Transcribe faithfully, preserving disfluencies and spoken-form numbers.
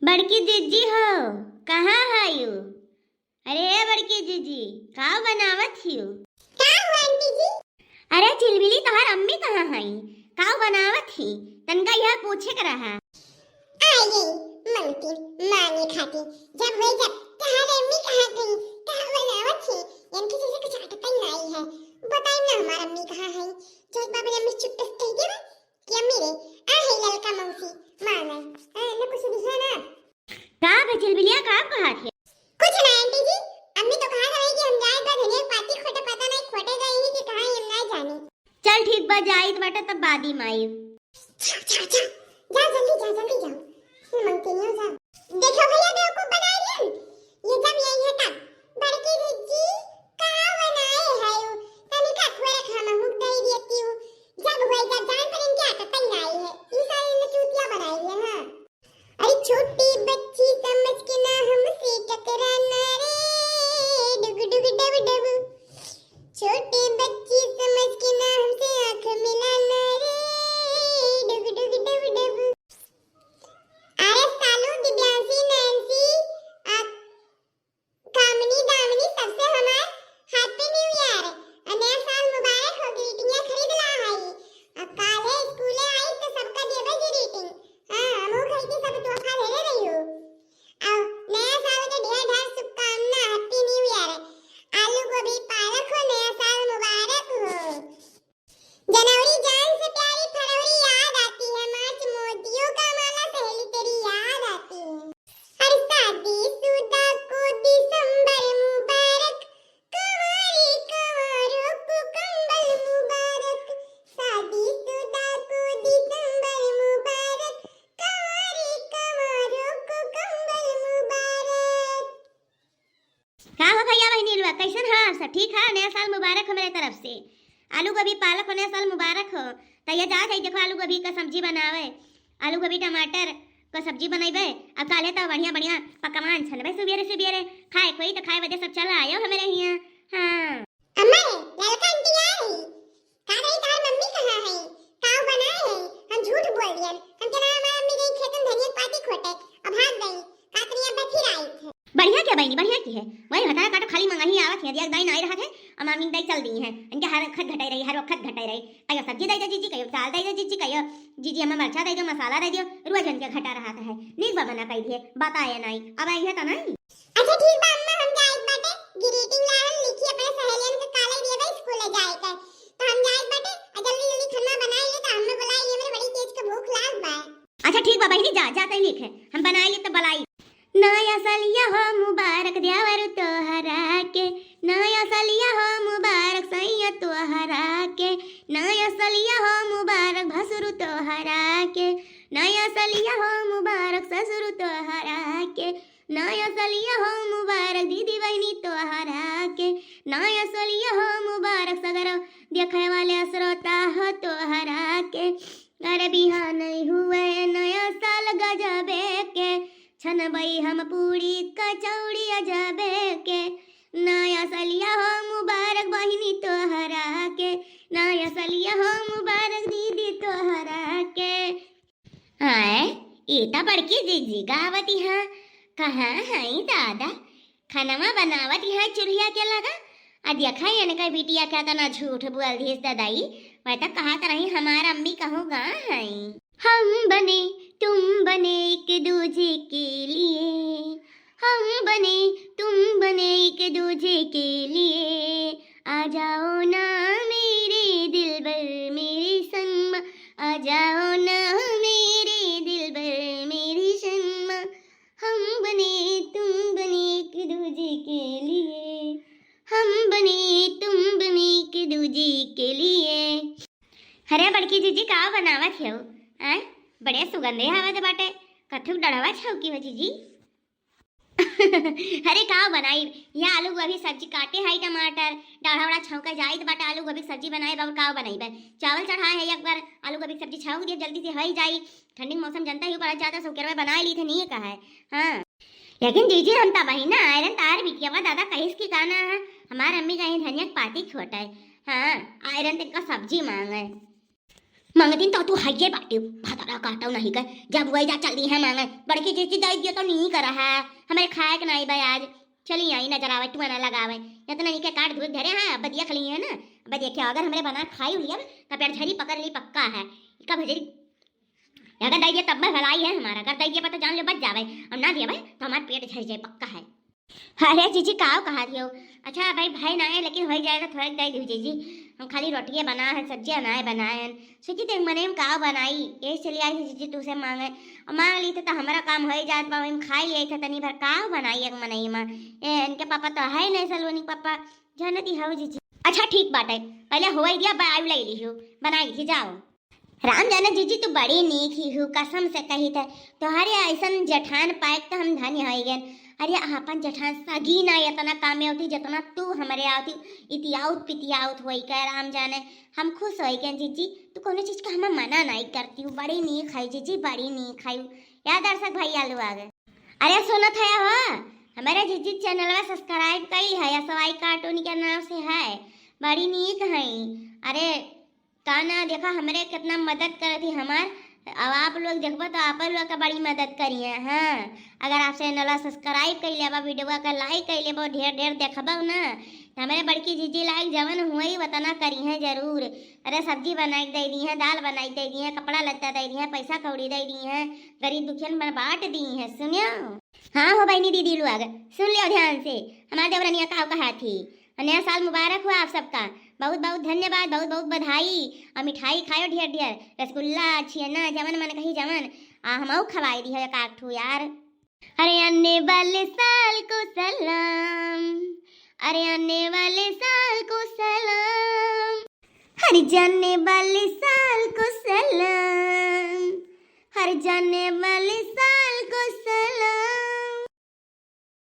बड़की जिज्जी हो, कहाँ हयू? अरे ए बड़की जिज्जी, का बनावत हियू? का हुआ आंटी जी? अरे झिलमिली, तोहार अम्मी कहाँ हई? का बनावत ही? तनका यह पूछे के रहा। आई गई मलकिन मांगे खाती। जब होई जब, तोहार अम्मी कहाँ गई? का बनावत ही? इनके जैसे कुछ अटकल नहीं है। बताई ना हमार अम्मी कहाँ हई? जब बाबा ने अम्मी चुप कह दिया कि अम्मी रे, आ है ललका मौसी, मांगे। ए, न कुछ दिहे ना। का बे झिलमिलिया, का कहत है? कुछ ना आंटी जी, अम्मी तो कहा रही कि हम जाए बा धनिया पाती खोटे, पता नहीं खोटे गई ही कि कहाँ, हम ना जानी। चल ठीक बा, जाइत बाटे तब बादी माई। जा, जा, जा, जा जल्दी जा, जल्दी जाओ। ये मंगतिनियो जा। देखो भैया बेवकूफ बना रही है। ये जब यही है तब बड़की जिज्जी का बनाए है यू? तनिका थोड़ा खाना हुक दे देती हूँ। जब हुए जब जान पर इनके आदत ही नहीं है। ई सारी इनने चूतिया बनाई है, हाँ। अरे छोटी बच्ची समझ के ना हमसे टकराना रे, डुग डुग डब डब। छोटी बच्ची समझ के ना हमसे आंख मिलाना रे, डुग डुग डब डब। अरे सालू, दिव्यांशी, नैन्सी, आ, कामिनी, दामिनी, सबसे हमार Happy New Year, आ नया साल मुबारक हो, ग्रीटिंग खरीद ला हई। आ काल्हे स्कूले आई तो सबका देबे ग्रीटिंग। हाँ, हमहू खरीदी, सब तोहफा लेले रहियो। आ नया साल के ढेर ढेर शुभकामना, Happy New Year। आलू गोभी पालक हो, नया साल मुबारक हो। जनवरी जान से प्यारी, फरवरी याद आती है, मार्च मोतियों का माला, सहेली तेरी याद आती है। हर शादीशुदा को दिसंबर मुबारक, कुंवारी कुंवारों को कंबल मुबारक। शादीशुदा को दिसंबर मुबारक, कुंवारी कुंवारों को कंबल मुबारक। का हो भैया बहिनी लोग, कैसन है आप सब? ठीक है, नया साल मुबारक हमरे तरफ से। आलू गोभी पालक हो, नया साल मुबारक हो। तो ये जा जाई, देखो आलू गोभी का सब्जी बनावे, आलू गोभी टमाटर का सब्जी बनैबे। अब काले तो बढ़िया बढ़िया पकवान छनबे, सुबेरे सुबेरे खाए कोई तो खाए बदे सब चला आयो हमरे हियाँ। हाँ। अम्मा रे, ललका आंटी आ रही। का रही, तार मम्मी कहाँ है? काव बनाए है? हम झूठ बोल दियन। हम के ना हमार अम्मी गई खेतन धनिया पाती खोटे, अब भाग गई। कातनी अब फिर आई थे। बढ़िया क्या बहिनी, बढ़िया की है। वही हटाए काटो खाली मंगाही आवत है, दिया दाई नाई रहत है, अब मामी दाई चल दी है। इनके हर वक्त घटाई रही, हर वक्त घटाई रही। कहियो सब्जी दे दे जीजी, कहियो दाल दे दे जीजी, कहियो जीजी हमें मरचा दे दो, मसाला दे दो, रोज इनके घटा रहत है। नीक बा बना कही दिए, बताए नाई, अब आई है तो नाई। अच्छा ठीक बा अम्मा, हम जाइत बाटे, ग्रीटिंग लाहन लिखी अपने सहेलियन के काले दिए बा स्कूल जाए के। तो हम जाइत बाटे, आ जल्दी जल्दी खाना बनाए ले, तो हमें बुलाए ले, हमरे बड़ी तेज के भूख लाग बा। अच्छा ठीक बा बहिनी, जा, जा तई लिख है, हम बनाए ले तो बुलाई। नया सलिया हो मुबारक देवर तोहरा के, नया सलिया हो मुबारक सैया तोहरा के, नया सलिया हो मुबारक भसुर तोहरा के, नया सलिया हो मुबारक ससुर तोहरा के, नया सलिया हो मुबारक दीदी बहिनी तोहरा के, नया सलिया हो मुबारक सगरो देखे वाले श्रोता हो तोहरा के। अरे बिहान हुए नया साल गजबे के, छनबई हम पूड़ी कचौड़ी अजबे के। नया सलिया हो मुबारक बहिनी तोहरा के, नया सलिया हो मुबारक दीदी तोहरा के। आए, ई त बड़की जीजी गावत हाँ, कहाँ हई दादा? खनवा बनावत हाँ चूल्हिया के लगा। आ देखा इनका बिटिया का तना झूठ बोल दिस ददाई। मैं तो कहत रही हमार अम्मी कहूँ गा हई। हम बने, तुम बने एक दूजे के लिए, हम बने, तुम बने एक दूजे के लिए, आ जाओ ना मेरे दिलबर, मेरे सनमा, आ जाओ ना मेरे दिलबर, मेरे सनमा। हम बने, तुम बने एक दूजे के लिए, हम बने, तुम बने एक दूजे के लिए। अरे बड़की जीजी, का बनावत हो? आय, बड़े सुगंधे आवत बाटे। कथुक डढ़वा छौकी हो जीजी? अरे का बनाई, यह आलू गोभी सब्जी काटे हई, टमाटर डढ़ा उड़ा छौंका जाइत बाटे, आलू गोभी सब्जी बनाए बाबू, का बनाई बे? चावल चढ़ाए है एक बार, आलू गोभी सब्जी छौंक दिया, जल्दी से हो ही जाई। ठंडी के मौसम जनता ही पड़ा जाता, सुकेरवा बनाए ली थे, नहीं कहा है। हाँ, लेकिन जीजी हम तब ही ना आयरन तार बिटियावा दादा कहिस की काना है, हमार अम्मी कहीं धनिया के पाती खोटे। हाँ, आयरन तक का सब्जी मांगे। मांगतिन तो तू हइये बाटिउ, भतरा काटउ नहीं के, जब वही जा चल दी है मांगे, बड़की जीजी दइ दियो तो नहीं करा है, हमरे खाए के नहीं बा आज। चली आई नजर आवे, टुआ ना लगावे, इतना इनके काट धुए धरे हैं, अब देख ली है ना, अब देखियो अगर हमरे बना खाई लिया तो पेट झरी पकड़ ली पक्का है, इका भजरी अगर दइ दिया तब में भलाई है हमारा, अगर दइ दिया पर तो जान ले बच जावे, और ना दिया भाई तो हमार पेट झर जाए पक्का है। अरे जीजी काव कहा दियो, अच्छा भाई भाई ना है लेकिन हो जाए तो थोड़ा दइ दियो जीजी, हम खाली रोटिए बना है, सब्जियाँ ना है बनाए हैं, सोची थे मने हम काव बनाई, यही चली आई थी जीजी तुसे मांगे, और मांग ली थे तो हमारा काम हो ही जात बा, हम खाई लिए थे तनी भर काव बनाई एक मनई में, ए इनके पापा तो है नहीं सलोनी पापा, जानती हो जीजी। अच्छा ठीक बाटे, पहले हो दिया बा-, आयु ले ली हो, बनाई थी जाओ। राम जाने जीजी तू बड़ी नीक ही हू, कसम से कही थे, तोहरे ऐसन जेठान पाए के तो हम धन्य हो गए। अरे आपन जेठान सगी ना इतना काम में होती जितना तू हमरे आवती, इतियाउत पितियाउत होई के राम जाने, हम खुश होई गए जीजी, तू कोनो चीज का हम मना नहीं करती हूँ, बड़ी नीक है जीजी, बड़ी नीक है। या दर्शक भैया लोग आ गए, अरे सुनत है हो, हमारे जीजी चैनलवा सब्सक्राइब कइल है, एस वाई कार्टून के नाम से है, बड़ी नीक है। अरे का ना देखा हमरे कितना मदद करत ही हमार, अब आप लोग देखबो तो आप लोग का बड़ी मदद करिए। हाँ, अगर आप चैनलवा सब्सक्राइब कइले बा, वीडियो का लाइक कइले बा, ढेर ढेर देखबो ना, तो हमारे बड़की जीजी लाइक जवन हुई वतना करी हैं जरूर। अरे सब्जी बनाई के दे दी हैं, दाल बनाई के दे दी हैं, कपड़ा लत्ता दे दी हैं, पैसा कौड़ी दे दी हैं, गरीब दुखियन में बांट दी हैं। सुनियो, हाँ हो बहनी दीदी लोग, सुन लियो ध्यान से, हमारे देवरनिया का कहा थी, और नया साल मुबारक हुआ आप सबका। बहुत बहुत धन्यवाद, बहुत बहुत बधाई। और मिठाई खायो ढेर ढेर, रसगुल्ला, छियना, जवन मन कही जवन, आ हमहू खवाई दी है एक आध ठू यार। अरे आने वाले साल को सलाम, अरे आने वाले साल को सलाम, हर जाने वाले साल को सलाम, हर जाने वाले साल